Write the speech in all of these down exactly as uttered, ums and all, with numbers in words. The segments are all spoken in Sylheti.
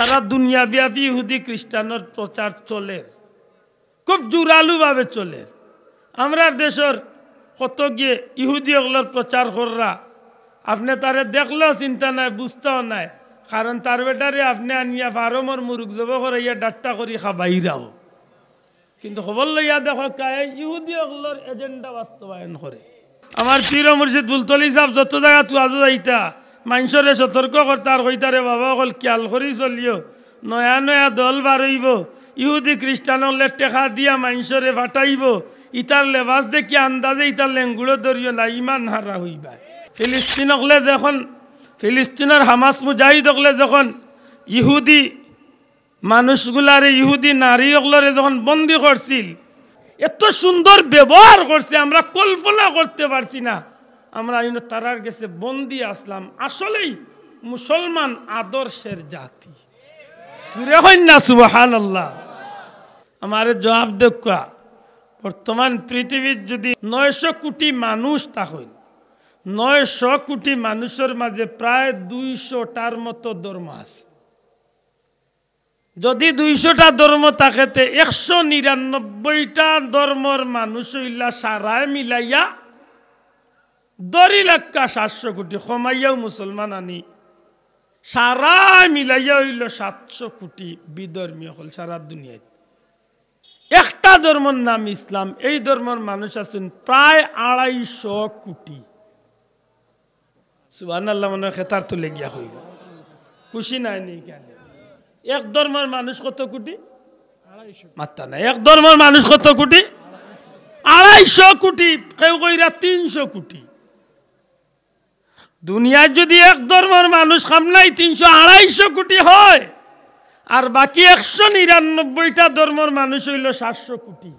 সারা দুনিয়াব্যাপী ইহুদি খ্রিস্টানর প্রচার চলের, খুব জোরালোভাবে চলের। আমরার দেশর কতগিয়ে ইহুদি অকলর প্রচার কররা, আপনে তারে দেখলেও চিন্তা নাই, বুঝতাও নাই, কারণ তার বেটারে আপনে আনিয়া ফার্মর মুরুগ জবো করাইয়া ডাট্টা করি খাবাইরাও। কিন্তু খবর লইয়া দেখো, কায়ে ইহুদি অকলর এজেন্ডা বাস্তবায়ন করে। আমার পীর ও মুর্শিদ ফুলতলি সাব যত জাগাত ওয়াজো যাইতা, মানষরে সতর্ক করতা আর কইতা, "রে বাবা অকল, খিয়াল করি চলিও, নয়া নয়া দল বার অইবো, ইহুদি খ্রিস্টান অকলে টেকা দিয়া মানষরে ফাটাইবো, ইতার লেবাস দেখিয়া আন্দাজে ইতার লেঙ্গুড়ো ধরিও না, ইমান হারা অইবা।" ফিলিস্তিন অকলে যখন, ফিলিস্তিনর হামাস মুজাহিদ অকলে যখন ইহুদি মানুষগুলারে, ইহুদি নারী অকলরে যখন বন্দী করছিল, এত সুন্দর ব্যবহার করছে, আমরা কল্পনা করতে পারছি না। আমরা ইনো তারার গেছে বন্দী আসলাম। আসলেই মুসলমান আদর্শের জাতি। জুরে কইন না সুবহানাল্লাহ। আমারে জবাব দেউক্কা, বর্তমান পৃথিবীত যদি নয়শো কোটি মানুষ থাকইন, নয়শো কোটি মানুষর মাঝে প্রায় দুইশোটার মতো ধর্ম আছে। যদি দুইশোটা ধর্ম থাকে, তে একশো নিরানব্বইটা ধর্মর মানুষ অইলা সারায় মিলাইয়া ধরি লাক্কা সাতশো কোটি, কমাইয়াও মুসলমান আনি, সারায় মিলাইয়া অইলো সাতশো কোটি বিধর্মী অকল সারা দুনিয়াত। একটা ধর্মর নাম ইসলাম, এই ধর্মর মানুষ আছইন প্রায় আড়াইশো কোটি। সুবহানাল্লাহ, মনে অয় খেতার তুলে গিয়া কইবা। খুশি নায় নি কেনে? এক ধর্মর মানুষ কত কোটি? মাত্তা নাই। এক ধর্মর মানুষ কত কোটি? আড়াইশো কোটি। কেউ কইরা তিনশো কোটি। দুনিয়াত যদি এক ধর্মর মানুষ কাম নাই তিনশো, আড়াইশো কোটি হয়, আর বাকি একশো নিরানব্বইটা ধর্মর মানুষ অইলো সাতশো কোটি।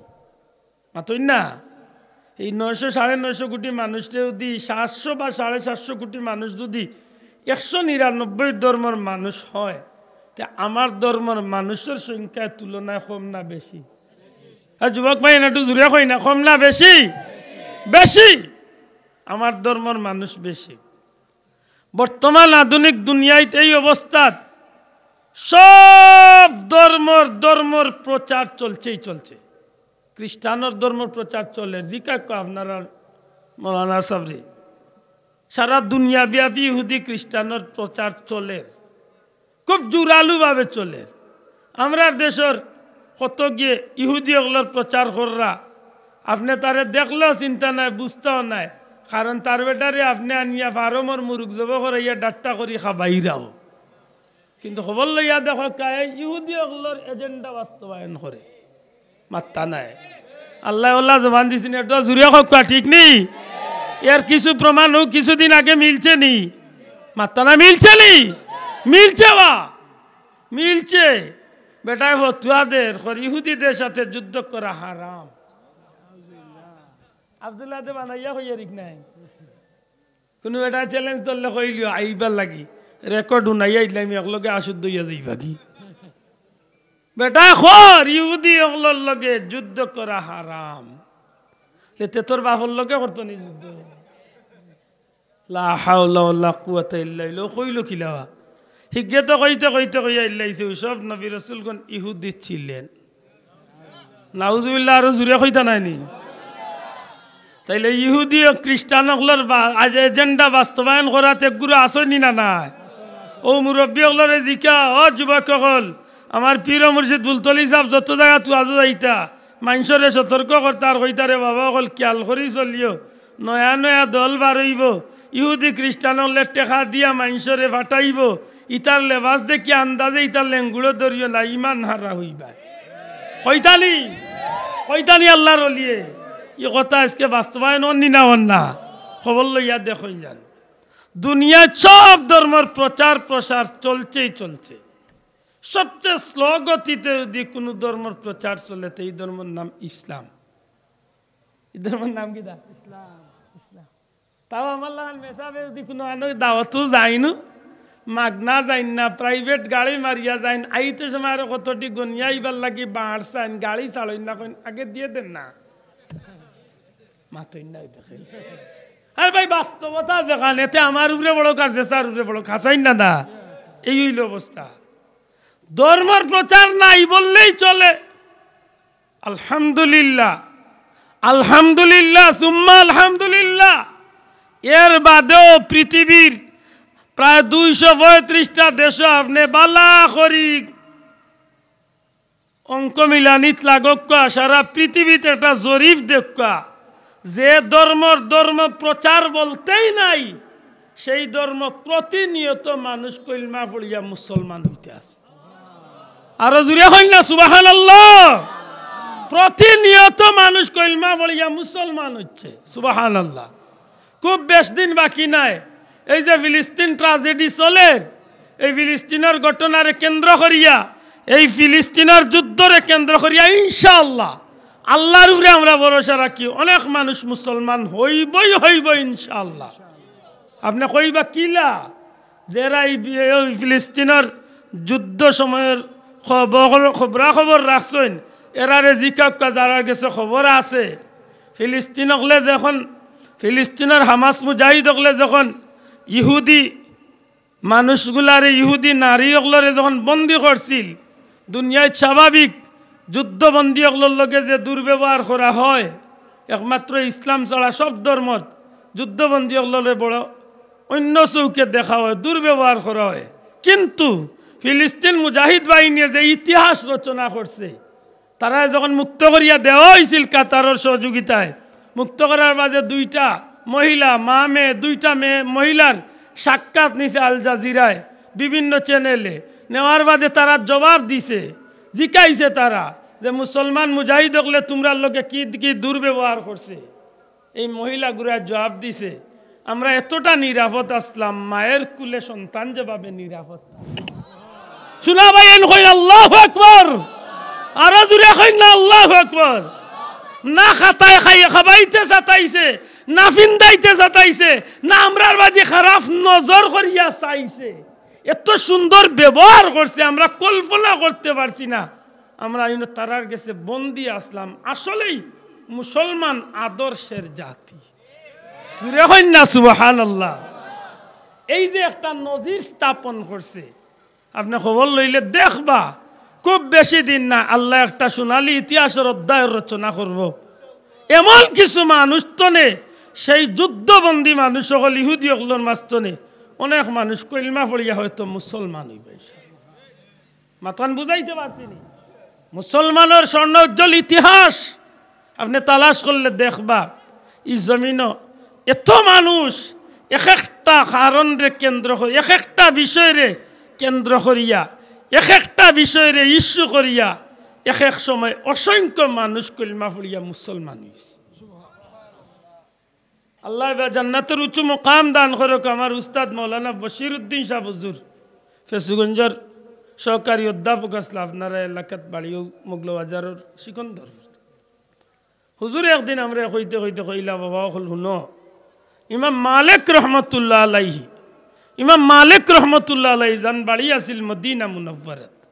মাতইন না? এই নয়শো, সাড়ে নয়শো কোটি মানুষরে যদি সাতশো বা সাড়ে সাতশো কোটি মানুষ যদি একশো নিরানব্বই ধর্মর মানুষ হয়, তে আমার ধর্মর মানুষর সংখ্যার তুলনায় কম না বেশি? আর যুবক ভাই, একটু জুরে কইন না, কম না বেশি? বেশি। আমার ধর্মর মানুষ বেশি। বর্তমান আধুনিক দুনিয়াত এই অবস্থাত সব ধর্মর, ধর্মর প্রচার চলছেই চলছে। খ্রিস্টানর ধর্মর প্রচার চলের, জিকাউক্কা আপনারার মৌলানা সাবরে। সারা দুনিয়াব্যাপী ইহুদি খ্রিস্টানর প্রচার চলের, খুব জোরালোভাবে চলের। আমরার দেশর কতগিয়ে ইহুদি অকলর প্রচার কররা, আপনে তারে দেখলেও চিন্তা নাই, বুঝতাও নাই, কারণ তার বেটারে আপনে আনিয়া ফার্মর মুরুগ জবো করাইয়া ডাট্টা করি খাবাইরাও। কিন্তু খবর লইয়া দেখো, কায়ে ইহুদি অকলর এজেন্ডা বাস্তবায়ন করে। মাত্তা নাই। আল্লায় অলা জবান দিছইন, একটু জুরে কউক্কা, ঠিক নি? এর কিছু প্রমাণ অউ কিছুদিন আগে মিলছে নি? মাত্তা না, মিলছে নি? মিলছে বা? মিলছে। বেটায় ফতুয়া দের, কর ইহুদিদের সাথে যুদ্ধ করা হারাম। আব্দুল্লাহ দে বানাইয়া কইয়া রিক নাই। কুনু বেটায় challenge ধরলে কইলিও আইবার লাগি, record হুনাইয়া আইলাম, একলগে আশুদ্ধ অইয়া যাইবাগি। বেটায় কর, ইহুদি অকলর লগে যুদ্ধ করা হারাম। তে, তে তোর বাপর লগে করতো নি যুদ্ধ? লা হাওলা ওয়ালা কুওয়াতা ইল্লা বিল্লাহ। কইলো কিলাবা? হিগে তো কইতে কইতে কইয়া ইল্লাইছে, সব নবী রাসূলগণ ইহুদি ছিলেন। নাউজুবিল্লাহ, আরো জুরে কইতা নায় নি? তাইলে ইহুদি ও খ্রিস্টান অকলর বা-, আজ agenda বাস্তবায়ন করাত এগুরা আছইন নি না নাই? অউ মুরব্বি অকলরে জিকা, ও যুবক অকল, আমার পীর ও মুর্শিদ ফুলতলি সাব যত জাগাত ওয়াজো যাইতা, মানষরে সতর্ক করতা আর কইতা, "রে বাবা অকল, খিয়াল করি চলিও, নয়া নয়া দল বার অইবো, ইহুদি খ্রিস্টান অকলে টেকা দিয়া মানষরে ফাটাইবো, ইতার লেবাস দেখিয়া আন্দাজে ইতার লেঙ্গুড়ো ধরিও না, ইমান হারা অইবা।" কইতা নি? কইতা নি আল্লার অলিয়ে? ই কথা আইজকে বাস্তবায়ন অর নি না অর না? খবর লইয়া দেখইন যান। দুনিয়াত সব ধর্মর প্রচার প্রসার চলছেই চলছে। সবচেয়ে slow গতিতে যদি কুনু ধর্মর প্রচার চলে, তে ই ধর্মর নাম ইসলাম। ই ধর্মর নাম কিতা? ইসলাম। ইসলাম। তাও আমার লাখান মেসাবে যদি কুনু আনো দাওয়াতো যাইনু, মাগনা যাইন না, private গাড়ি মারিয়া যাইন, আইতে সময় আরো কতটি গনিয়া আইবার লাগি বাড়ছাইন, গাড়ি ছাড়ইন না, কইন, "আগে দিয়া দেন না।" মাতইন না, ওই দেখইন। আরে ভাই, বাস্তবতা যেখান, এতে আমার উপরে বড় কার, যে তার উপরে বড়, খাসাইন না, না। এই অইলো অবস্থা। ধর্মর প্রচার নাই বললেই চলে। আলহামদুলিল্লাহ, আলহামদুলিল্লাহ, সুম্মা আলহামদুলিল্লাহ। এর বাদেও পৃথিবীর প্রায় দুইশো পঁয়ত্রিশটা দেশো আপনে বালা করি অঙ্ক মিলানিত লাগউক্কা, সারা পৃথিবীত একটা জরিপ দেউক্কা, যে ধর্মর ধর্ম প্রচার বলতেই নাই, সেই ধর্ম প্রতিনিয়ত মানুষ কলমা পড়িয়া মুসলমান অইতে আছে। আরো জুরে কইন না সুবহানাল্লাহ। প্রতিনিয়ত মানুষ কলমা পড়িয়া মুসলমান অইছে। সুবহানাল্লাহ। খুব বেশ দিন বাকি নাই। এই যে ফিলিস্তিন ট্রাজেডি চলের, এই ফিলিস্তিনর ঘটনারে কেন্দ্র করিয়া, এই ফিলিস্তিনর যুদ্ধরে কেন্দ্র করিয়া ইনশাআল্লাহ আল্লার উপরে আমরা ভরসা রাখি, অনেক মানুষ মুসলমান অইবই, অইবই ইনশাআল্লাহ। আপনে কইবা কিলা? যেরা এই বি-, এই ফিলিস্তিনর যুদ্ধ সময়র খবর, খবরাখবর রাখছইন, এরারে জিকাউক্কা যারার গেছে খবর আছে। ফিলিস্তিন অকলে যখন, ফিলিস্তিনর হামাস মুজাহিদ অকলে যখন ইহুদি মানুষগুলারে, ইহুদি নারী অকলরে যখন বন্দী করছিল, দুনিয়াত স্বাভাবিক যুদ্ধবন্দী অকলর লগে যে দুর্ব্যবহার করা হয়, একমাত্র ইসলাম ছাড়া সব ধর্মত যুদ্ধবন্দী অকলরে বড় অন্য চউখে দেখা হয়, দুর্ব্যবহার করা হয়। কিন্তু ফিলিস্তিন মুজাহিদ বাহিনীয়ে যে ইতিহাস রচনা করছে, তারারে যখন মুক্ত করিয়া দেওয়া অইছিল কাতারর সহযোগিতায়, মুক্ত করার বাদে দুইটা মহিলা, মা মেয়ে, দুইটা মেয়ে, মহিলার সাক্ষাৎ নিছে আল জাজিরায়, বিভিন্ন চ্যানেলে। নেওয়ার বাদে তারা জবাব দিছে, জিকাইছে তারা যে, "মুসলমান মুজাহিদ অকলে তুমরার লগে কি কি দুর্ব্যবহার করছে?" এই মহিলাগুরা জবাব দিছে, "আমরা এতটা নিরাপদ আছলাম, মায়ের কুলে সন্তান যেভাবে নিরাপদ।" শুনা ভাই, এন কইন আল্লাহু আকবার। আরো জুরে কইন না আল্লাহু আকবার। না খাতায় খাইয়ে খাবাইতে সাতাইছে, না ফিন্দাইতে সাতাইছে, না আমরার বাদে খারাপ নজর করিয়া চাইছে। এত সুন্দর ব্যবহার করছে, আমরা কল্পনা করতে পারছি না। আমরা ইনো তারার গেছে বন্দী আছলাম। আসলেই মুসলমান আদর্শের জাতি। জুরে কইন না সুবহানাল্লাহ। এই যে একটা নজির স্থাপন করছে, আপনে খবর লইলে দেখবা, খুব বেশি দিন না, আল্লায় একটা সোনালী ইতিহাসর অধ্যায় রচনা করবো। এমন কিছু মানুষ তনে, সেই যুদ্ধবন্দী মানুষ অকল, ইহুদি অকলর মাঝ তনে অনেক মানুষ কলমা পড়িয়া হয়তো মুসলমান অইবা। মাতখান বুঝাইতে পারছি নি? মুসলমানর স্বর্ণ উজ্জ্বল ইতিহাস আপনে তালাশ করলে দেখবা, ই জমিনো এত মানুষ এক একটা কারণরে কেন্দ্র করি, এক একটা বিষয়রে কেন্দ্র করিয়া, এক একটা বিষয়রে ইস্যু করিয়া এক এক সময় অসংখ্য মানুষ কলমা পড়িয়া মুসলমান অইছে। আল্লায় বা জান্নাতর উঁচু মুকাম দান করউক আমার উস্তাদ মাওলানা বশির উদ্দিন সাব হুজুর, ফেঞ্চুগঞ্জর সহকারী অধ্যাপক আছলা, আপনারা এলাকাত বাড়িও মৌলভীবাজারর সিকন্দরপুর। হুজুরে একদিন আমরারে কইতে কইতে কইলা, "বাবা অকল হুনো, ইমাম মালিক রহমতুল্লাহ আলাইহি, ইমাম মালিক রহমতুল্লাহ আলাইহি যান বাড়ি আছিল মদিনা মুনাওয়ারাত।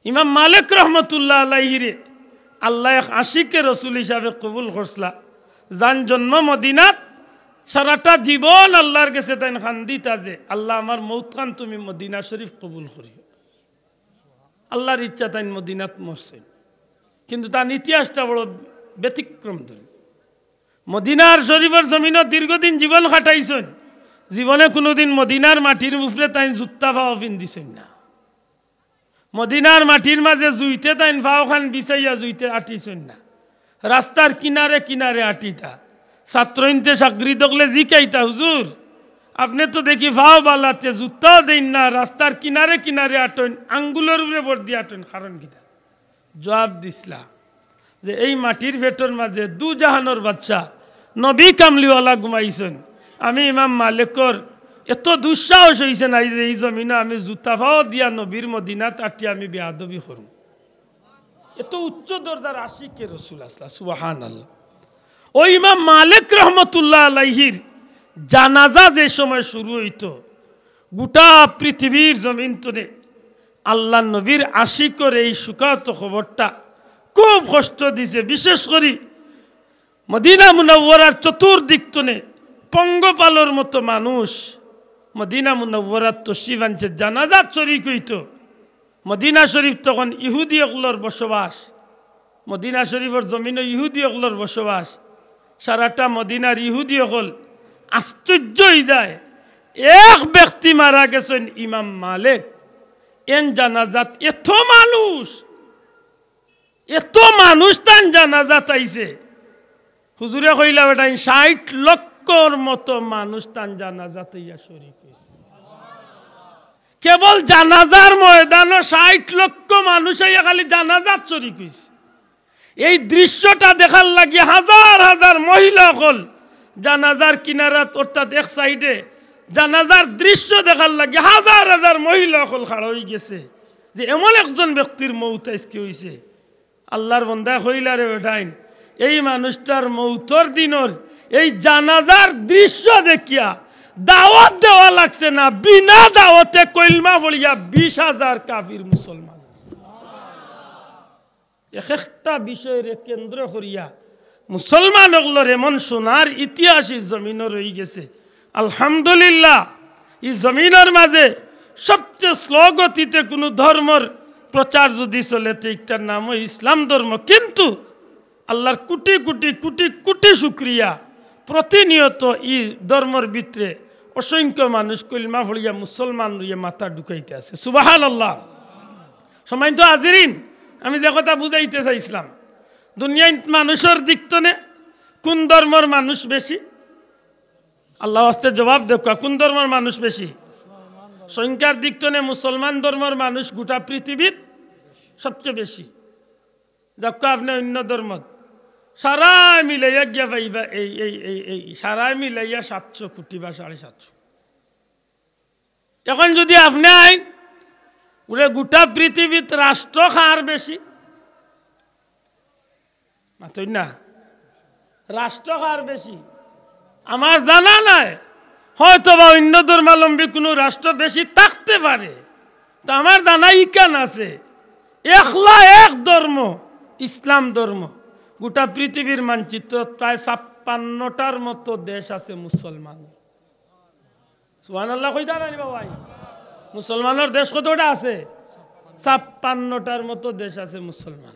ইমাম মালিক রহমতুল্লাহ আলাইহিরে আল্লায় এক আশিকে রসুল হিসাবে কবুল করছলা। যান জন্ম মদিনাত, সারাটা জীবন আল্লার গেছে তাইন কান্দিতা যে, 'আল্লাহ, আমার মউতখান তুমি মদিনা শরীফ কবুল করিও।' আল্লার ইচ্ছা তাইন মদিনাত মরছইন। কিন্তু তান ইতিহাসটা বড় ব্যতিক্রম ধরি। মদিনার শরীফর জমিনো দীর্ঘদিন জীবন কাটাইছইন, জীবনে কুনুদিন মদিনার মাটির উপরে তাইন জুত্তা পাও ফিন্দিছইন না। মদিনার মাটির মাঝে জুইতে তাইন পাওখান বিছাইয়া জুইতে আটিছইন না। রাস্তার কিনারে কিনারে আটিতা। ছাত্রইন্তে শাগরিদ অকলে জিকাইতা, "হুজুর, আপনে তো দেখি পাও বালাতে জুত্তাও দেইন না, রাস্তার কিনারে কিনারে আটইন, আঙ্গুলর উপরে ভর দি আটইন, কারণ কিতা?" জবাব দিছলা যে, "এই মাটির পেটর মাঝে দু জাহানর বাদশা নবী কামলিওয়ালা ঘুমাইছইন। আমি ইমাম মালিকর এত দুঃসাহস অইছে না যে ই জমিনো আমি জুতা পাও দিয়া নবীর মদিনাত আটিয়া আমি বেয়াদবি করমু।" এত উচ্চ দরজার আশিকে রসুল আছলা, সুবহানাল্লাহ। ওই ইমাম মালিক রহমতুল্লাহ আলাইহির জানাজা যে সময় শুরু অইতো, গোটা পৃথিবীর জমিন তনে আল্লার নবীর আশিকর এই শোকাহত খবরটা খুব কষ্ট দিছে। বিশেষ করি মদিনা মুনাওয়ারার চতুর্দিক তনে পঙ্গপালর মতো মানুষ মদিনা মুনাওয়ারাত তশরিফ আনছে, জানাজাত শরিক অইতো। মদিনা শরীফ তখন ইহুদি অকলর বসবাস, মদিনা শরীফর জমিনো ইহুদি অকলর বসবাস। সারাটা মদিনার ইহুদি অকল আশ্চর্য অইযায়, এক ব্যক্তি মারা গেছইন, ইমাম মালিক, এন জানাজাত এত মানুষ, এত মানুষ তান জানাজাত আইছে। হুজুরে কইলা, বেটাইন, ষাইট লক্ষর মতো মানুষ তান জানাজাত অইয়া শরিক অইছে। কেবল জানাজার ময়দানো ষাইট লক্ষ মানুষ আইয়া খালি জানাজাত শরিক অইছে। এই দৃশ্যটা দেখার লাগি হাজার হাজার মহিলা অকল জানাজার কিনারাত, অর্থাৎ এক সাইডে জানাজার দৃশ্য দেখার লাগি হাজার হাজার মহিলা অকল খাড়া অইগেছে, যে এমন একজন ব্যক্তির মউত আইজকে অইছে। আল্লার বন্দায় কইলা, রে বেটাইন, এই মানুষটার মউতর দিনর এই জানাজার দৃশ্য দেখিয়া দাওয়াত দেওয়া লাগছে না, বিনা দাওয়াতে কলমা পড়িয়া বিশ হাজার কাফির মুসলমান। এক একটা বিষয়রে কেন্দ্র করিয়া মুসলমান অকলর এমন সোনার ইতিহাস ই জমিনো রইগেছে। আলহামদুলিল্লাহ, ই জমিনর মাঝে সবচেয়ে স্লো গতিতে কুনু ধর্মর প্রচার যুদি চলে, তে ইটার নাম অয় ইসলাম ধর্ম। কিন্তু আল্লার কুটি কুটি কুটি কুটি শুকরিয়া, প্রতিনিয়ত ই ধর্মর ভিতরে অসংখ্য মানুষ কলমা পড়িয়া মুসলমান অইয়া মাথা ঢুকাইতে আছে। সুবহানাল্লাহ। সম্মানিত হাজিরিন, আমি যে কথা বুঝাইতে চাইছিলাম, দুনিয়াত মানুষর দিক তনে কুন ধর্মর মানুষ বেশি? আল্লার ওয়াস্তে জবাব দেউক্কা, কুন ধর্মর মানুষ বেশি? সংখ্যার দিক তনে মুসলমান ধর্মর মানুষ গোটা পৃথিবীত সবচেয়ে বেশি। যাউক্কা আপনে অইন্য ধর্মত, সারায় মিলাইয়া গিয়া পাইবা এই, এই, এই, এই, সারায় মিলাইয়া সাতশো কোটি বা সাড়ে সাতশো। এখন যুদি আপনে আইন, ওরে গোটা পৃথিবীত রাষ্ট্র কার বেশি? মাতইন না। রাষ্ট্র কার বেশি? আমার জানা নাই। হয়তো বা অইন্য ধর্মাবলম্বী কুনু রাষ্ট্র বেশি থাকতে পারে। তো আমার জানা ইখান আছে, একলা এক ধর্ম, ইসলাম ধর্ম। গোটা পৃথিবীর মানচিত্রত প্রায় ছাপ্পান্নটার মতো দেশ আছে মুসলমান। সুবহানাল্লাহ কইতা নানি বাবাই? মুসলমানর দেশ কতটা আছে? ছাপ্পান্নটার মতো দেশ আছে মুসলমান।